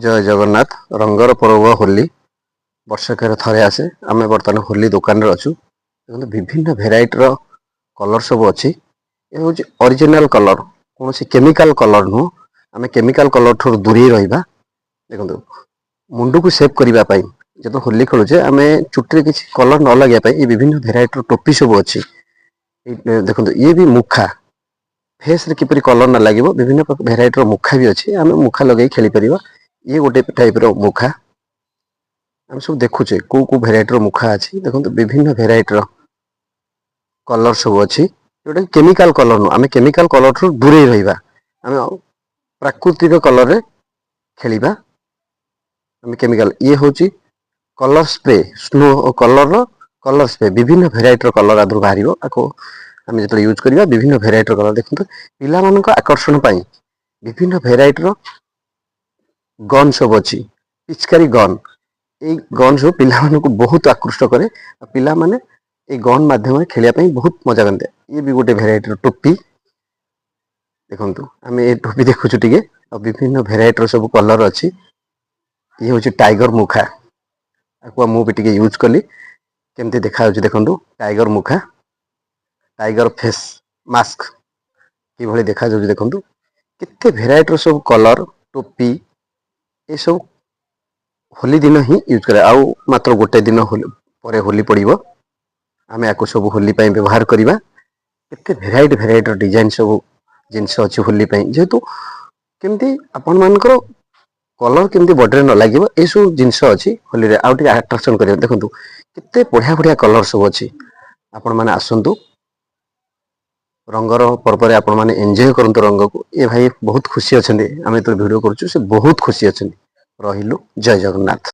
ଜୟ ଜଗନ୍ନାଥ। ରଙ୍ଗର ପର୍ବ ହୋଲି ବର୍ଷକରେ ଥରେ ଆସେ। ଆମେ ବର୍ତ୍ତମାନ ହୋଲି ଦୋକାନରେ ଅଛୁ। ଦେଖନ୍ତୁ, ବିଭିନ୍ନ ଭେରାଇଟିର କଲର ସବୁ ଅଛି। ଏ ହେଉଛି ଅରିଜିନାଲ କଲର, କୌଣସି କେମିକାଲ କଲର ନୁହଁ। ଆମେ କେମିକାଲ କଲର ଠାରୁ ଦୂରେଇ ରହିବା। ଦେଖନ୍ତୁ, ମୁଣ୍ଡକୁ ସେଭ୍ କରିବା ପାଇଁ, ଯେତେବେଳେ ହୋଲି ଖେଳୁଛେ ଆମେ, ଚୁଟିରେ କିଛି କଲର ନ ଲଗେଇବା ପାଇଁ ଏ ବିଭିନ୍ନ ଭେରାଇଟିର ଟୋପି ସବୁ ଅଛି। ଏଇ ଦେଖନ୍ତୁ, ଇଏ ବି ମୁଖା। ଫେସ୍ରେ କିପରି କଲର ନ ଲାଗିବ, ବିଭିନ୍ନ ପ୍ରକାର ଭେରାଇଟିର ମୁଖା ବି ଅଛି। ଆମେ ମୁଖା ଲଗେଇ ଖେଳିପାରିବା। ଇଏ ଗୋଟେ ଟାଇପର ମୁଖା। ଆମେ ସବୁ ଦେଖୁଛେ କୋଉ କୋଉ ଭେରାଇଟିର ମୁଖା ଅଛି। ଦେଖନ୍ତୁ, ବିଭିନ୍ନ ଭେରାଇଟିର କଲର ସବୁ ଅଛି, ଯୋଉଟା କେମିକାଲ କଲର ନୁହଁ। ଆମେ କେମିକାଲ କଲର ଠୁ ଦୂରେଇ ରହିବା। ଆମେ ପ୍ରାକୃତିକ କଲରରେ ଖେଳିବା। ଆମେ କେମିକାଲ, ଇଏ ହଉଛି କଲର ସ୍ପ୍ରେ, ସ୍ନୋ କଲରର କଲର ସ୍ପ୍ରେ। ବିଭିନ୍ନ ଭେରାଇଟିର କଲର ଆଦରୁ ବାହାରିବ। ଆକୁ ଆମେ ଯେତେବେଳେ ୟୁଜ୍ କରିବା, ବିଭିନ୍ନ ଭେରାଇଟିର କଲର। ଦେଖନ୍ତୁ, ପିଲାମାନଙ୍କ ଆକର୍ଷଣ ପାଇଁ ବିଭିନ୍ନ ଭେରାଇଟିର ଗନ୍ ସବୁ ଅଛି, ପିଚକାରୀ ଗନ୍। ଏଇ ଗନ୍ ସବୁ ପିଲାମାନଙ୍କୁ ବହୁତ ଆକୃଷ୍ଟ କରେ ଆଉ ପିଲାମାନେ ଏଇ ଗନ୍ ମାଧ୍ୟମରେ ଖେଳିବା ପାଇଁ ବହୁତ ମଜା କରନ୍ତି। ଇଏ ବି ଗୋଟେ ଭେରାଇଟିର ଟୋପି। ଦେଖନ୍ତୁ, ଆମେ ଏ ଟୋପି ଦେଖୁଛୁ ଟିକେ। ଆଉ ବିଭିନ୍ନ ଭେରାଇଟିର ସବୁ କଲର ଅଛି। ଇଏ ହଉଛି ଟାଇଗର ମୁଖା। ଆକୁ ମୁଁ ବି ଟିକେ ୟୁଜ୍ କଲି, କେମିତି ଦେଖାଯାଉଛି ଦେଖନ୍ତୁ। ଟାଇଗର ମୁଖା, ଟାଇଗର ଫେସ୍ ମାସ୍କ କିଭଳି ଦେଖାଯାଉଛି ଦେଖନ୍ତୁ। କେତେ ଭେରାଇଟିର ସବୁ କଲର, ଟୋପି, ଏସବୁ ହୋଲି ଦିନ ହିଁ ୟୁଜ୍ କରେ। ଆଉ ମାତ୍ର ଗୋଟେ ଦିନ ହୋଲି ପରେ ହୋଲି ପଡ଼ିବ। ଆମେ ଆକୁ ସବୁ ହୋଲି ପାଇଁ ବ୍ୟବହାର କରିବା। କେତେ ଭେରାଇଟି ଭେରାଇଟିର ଡିଜାଇନ ସବୁ ଜିନିଷ ଅଛି ହୋଲି ପାଇଁ। ଯେହେତୁ କେମିତି ଆପଣମାନଙ୍କର କଲର କେମିତି ବଡିରେ ନ ଲାଗିବ, ଏସବୁ ଜିନିଷ ଅଛି ହୋଲିରେ, ଆଉ ଟିକେ ଆଟ୍ରାକ୍ସନ କରିବ। ଦେଖନ୍ତୁ, କେତେ ବଢିଆ ବଢିଆ କଲର ସବୁ ଅଛି। ଆପଣମାନେ ଆସନ୍ତୁ, ରଙ୍ଗର ପର୍ବରେ ଆପଣମାନେ ଏନ୍ଜୟ କରନ୍ତୁ ରଙ୍ଗକୁ। ଏ ଭାଇ ବହୁତ ଖୁସି ଅଛନ୍ତି। ଆମେ ଯେତେବେଳେ ଭିଡ଼ିଓ କରୁଛୁ, ସେ ବହୁତ ଖୁସି ଅଛନ୍ତି। ରହିଲୁ, ଜୟ ଜଗନ୍ନାଥ।